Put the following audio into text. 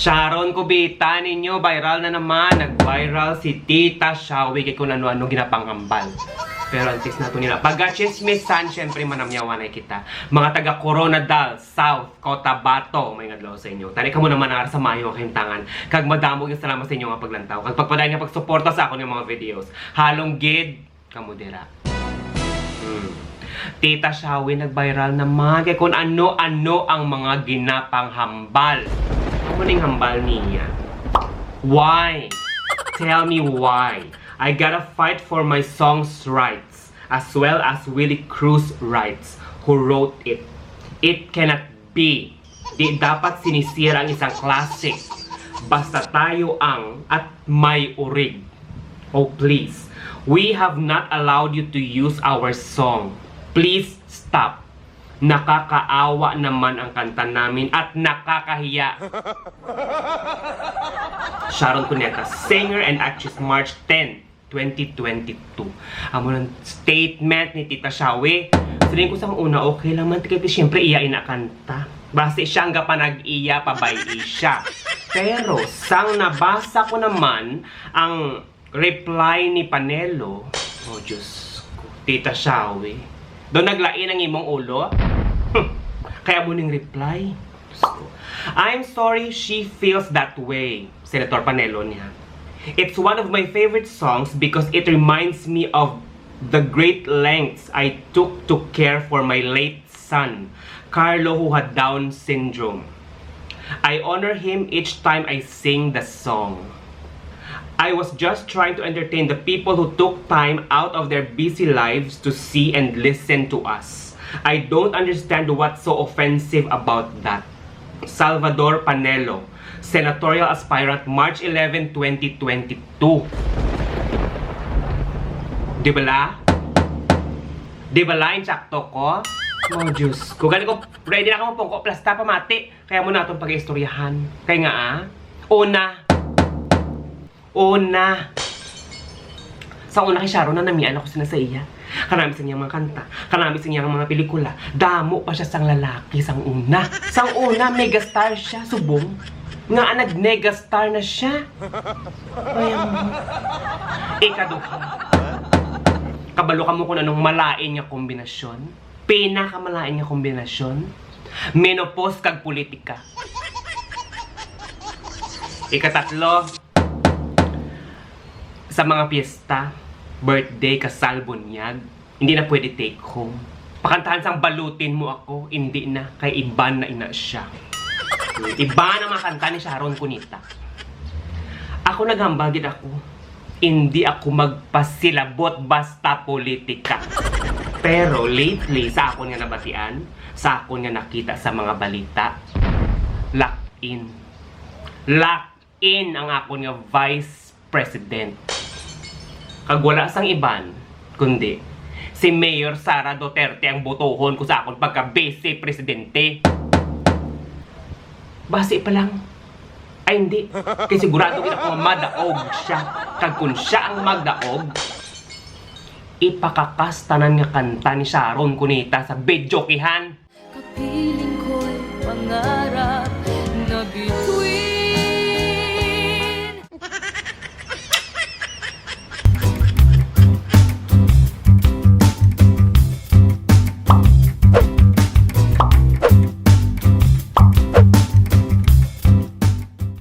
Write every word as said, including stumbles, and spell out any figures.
Sharon Cubita ninyo, viral na naman. Nag-viral si Tita Shawi kay kung ano-ano ginapanghambal. Pero antes nato nila pagachismisan, syempre manamyawanay kita. Mga taga Corona Dal, South, Cotabato, may ngadlaw sa inyo. Tani kamo naman ang sa maayo nga kahimtangan. Kag madamo gyud salamat sa inyo nga paglantaw. Kag pagpadayon nga pagsuporta sa akon nga mga videos. Halong gid kamo dira. Hmm. Tita Shawi nag-viral naman kay kung ano-ano ang mga ginapanghambal. Amo ning hambal niya. Why? Tell me why. I gotta fight for my song's rights as well as Willie Cruz rights who wrote it. It cannot be. Di dapat sinisira ang isang classic. Basta tayo ang at may urig. Oh, please. We have not allowed you to use our song. Please stop. Nakakaawa naman ang kanta namin at nakakahiya. Sharon Cuneta, singer and actress, March ten, twenty twenty-two. Amo ng statement ni Tita Shawi. Siling ko sang una, okay lang man, kay siyempre iya ina kanta. Basi siya ang gapanag-iya, pabay-i siya. Pero sang nabasa ko naman ang reply ni Panelo, oh Diyos ko, Tita Shawi, daw naglain ang imong ulo? Kaya mo ning reply. Diyos ko. I'm sorry she feels that way, Senator Panelo niya. It's one of my favorite songs because it reminds me of the great lengths I took to care for my late son, Carlo, who had Down syndrome. I honor him each time I sing the song. I was just trying to entertain the people who took time out of their busy lives to see and listen to us. I don't understand what's so offensive about that. Salvador Panelo, senatorial aspirant, March eleven, twenty twenty-two. Di bala? Di bala, insakto ko? Oh, Diyos ko. Gani ko, ready na ako mapungko. Plasta pa mati. Kaya mo natin pag-istoryahan. Kaya nga, ah. Una. Una. Sa una kay Sharon, nanamian ako sina sa iya. Kanami sa iyang mga kanta. Kanami sa iyang mga pelikula. Damo pa siya sang lalaki, sang una. Sang una, megastar siya, subong. Nga, ah, nag-megastar na siya. Ay, ang... Ikaduha. Kabalo ka mo kung anong malain nga kombinasyon? Pinakamalain nga kombinasyon? Menopause kag politika. Ikatatlo, sa mga piyesta, birthday, kasal, bunyag, hindi na pwede take home. Pakantahan sang Balutin Mo Ako, hindi na, kay iban na ina siya. Iban ang mga kanta ni Sharon Cuneta. Ako naghambal gid ako, hindi ako magpasilabot basta politika. Pero lately, sa akon nga nabatian, sa akon nga nakita sa mga balita, lock in. Lock in ang akon nga vice president. Kag wala sang iban, kundi si Mayor Sara Duterte ang botohon ko sa akon pagka-vice presidente. Basi pa lang. Ay, hindi. Kay sigurado gid ako nga madaog siya. Kag kung siya ang magdaog, ipakakas tanan nga kanta ni Sharon Cuneta sa videokehan. Kapiling ko'y pangarap.